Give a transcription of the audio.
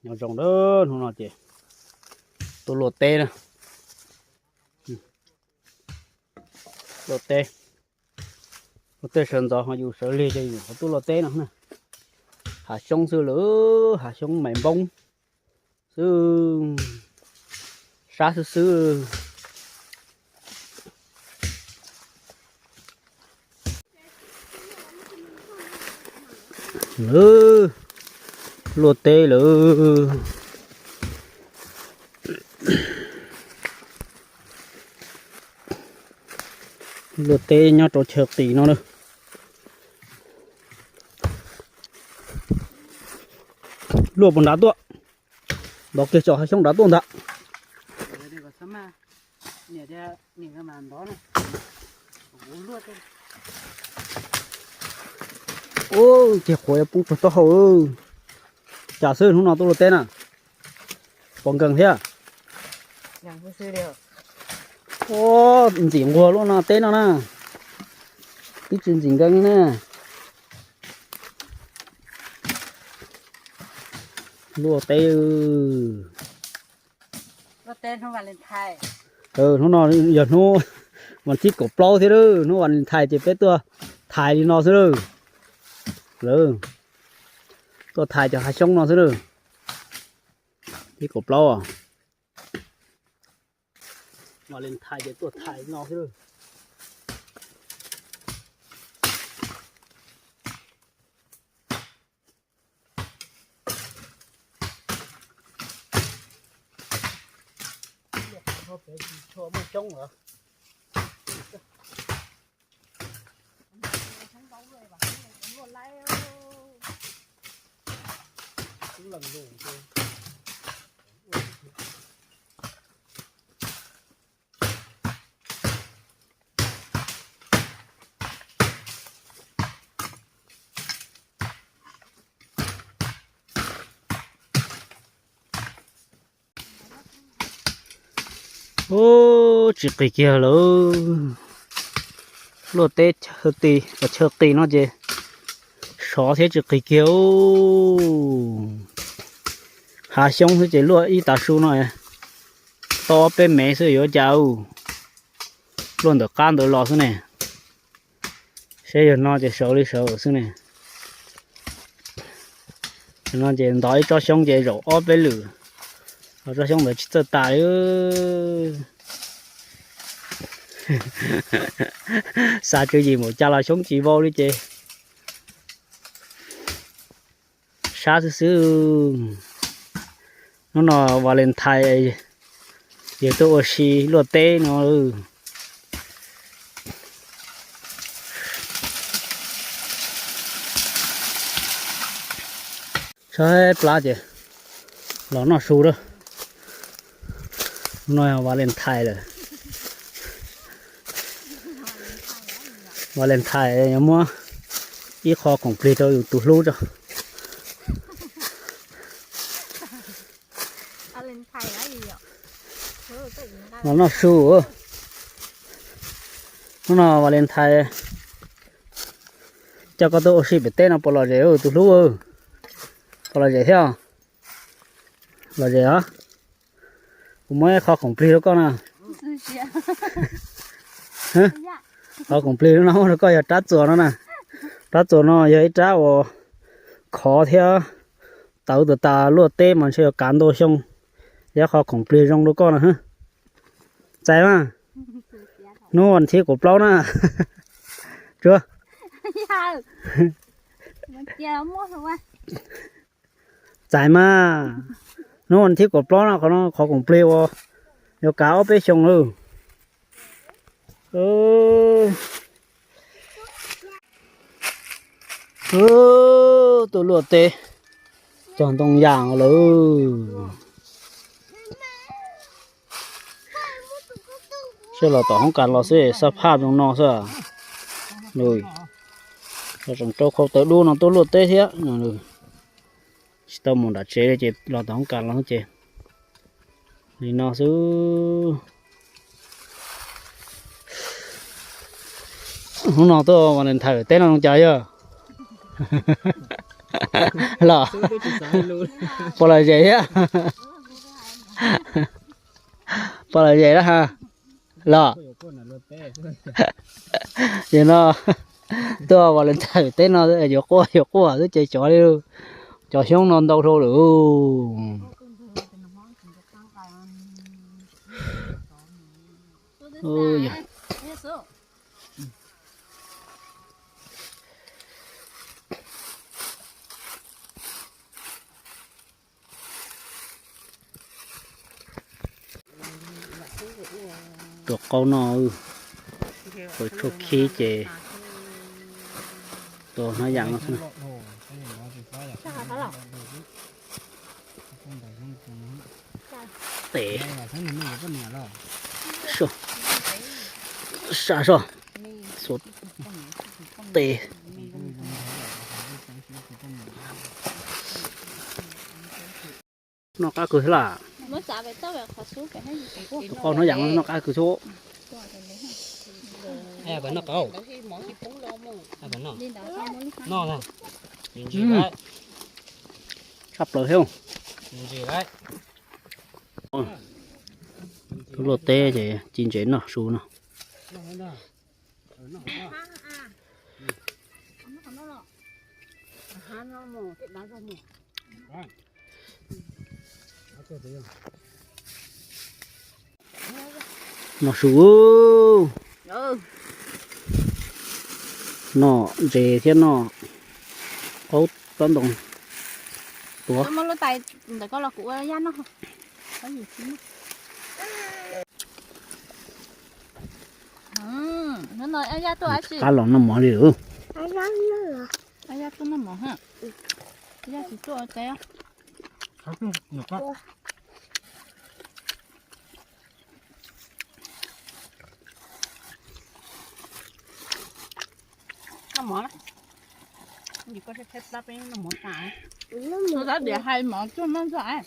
Nyob zoo na, hnub no ces tuaj luaj teb na. Luaj teb, luaj teb sawv ntxov ho yus sawv lig ces yus ho tuaj luaj teb no na. Hav xyoob xwb lawm, hav xyoob mais npoob xwb, sab xwb xwb. Lawv luaj teb lawm. Luaj teb nyob rau chaw qis no na. Luaj puas nrad tuaj? Ntaus kiag tso hav xyoob nrad tuaj ntag. Ub, ceg quav yuav poob rau taub hau. Cas xwb hnub no tuaj luaj teb na? Pom nkees thiab. Ub, ntxim nquag luaj no teb no na. Twb tsis ntxim nkees na. Luaj teb. Hnub no yog hnub vas thib kaum plaub thiab lawm, hnub Valentine ces peb tuaj thaiv li no xwb lawm. Lawv tuaj thaiv cov hav xyoob no xwb lawm. Thib kaum plaub, Valentine ces tuaj thaiv li no xwb lawm. Pem tsis tshua muaj xyoob lawm. Ub, tsis qis kiag lawm. Luaj teb chaw qis no ces sov thiab tsis qis kiag. Hav xyoob xwb ces luaj ib tav su no, tau ob peb mev xwb yuav cas. Luaj ntawm qab ntawd los xwb ne. Saib yog no ces sawv li sawv xwb ne. No ces ntov ib tsob xyoob ces zaum ob peb lwm, tsob xyoob ntawd tsis txawj tas li. Xav tswv yim npaum cas los xyoob tsis vau li ces sab xwb xwb. Hnub no Valentine, yog tuaj ua si luaj teb no. Tshaib plab ces los noj su lawm. No Valentine lawm. Valentine yuav muab ib qho khoom plig rau yus tus hlub tso. Los noj su. Hnub no Valentine, coj koj tuaj ua si pem teb no puas lom zem tus hlub? Puas lom zem thiab? Lom zem os. Kuv muab ib qho khoom plig rau koj na. Qhov khoom plig no muab rau koj yog rab txuas no na. Rab txuas no yog ib rab uas khov thiab tawv tas tas, luaj teb mas ntshe yuav kav ntau xyoo. Yog qhov khoom plig zoo rau koj na. Txais mas. Hnub vas thib kaum plaub na. Tsuag. Txais mas. Hnub vas thib kaum plaub no, qhov no qhov khoom plig uas yuav kav ob peb xyoo lawm. Tuaj luaj teb cog ntoo yas lawm. Seb los tom hoob kas los xwb xab phaj zoo no xwb. Tseem rau khau tawv dub no tuaj luaj teb thiab. Tsis tau mus nram tsev li ces los tom hoob kas los ces li no xwb. Hnub no tuaj Valentine teb no zoo cas yog? Los, pom los zes thiab. Pom los zes lawm ha. Los, ces no tuaj Valentine teb no yuav quaj yuav quaj twb ces cov li, cov xyoob no ntau dhau lawm. Tuav qaub no, tuav tshuaj khib ces tuav hnab yam no xwb. Tes, sab soj, xuav tes. Noj qab kawg thiab las. Qaub hnab yam no noj qab kawg thiab. Noj, tshaj plaws thiab. Tus luaj teb ces ci ntses noj su no. Noj su, noj ntses thiab noj qaub plob ntoo tuav. Muab lub tais ntawm koj los kuv ua yaj noj. Hnub no yaj tuaj dab tsi? Qab los noj mov li lawm. Yaj tuaj noj mov, yaj tsis tuaj ua teb. Noj mov, koj thiaj thaij plab peb noj mov tas. Tus dab diam hais mov tuaj noj ntxog.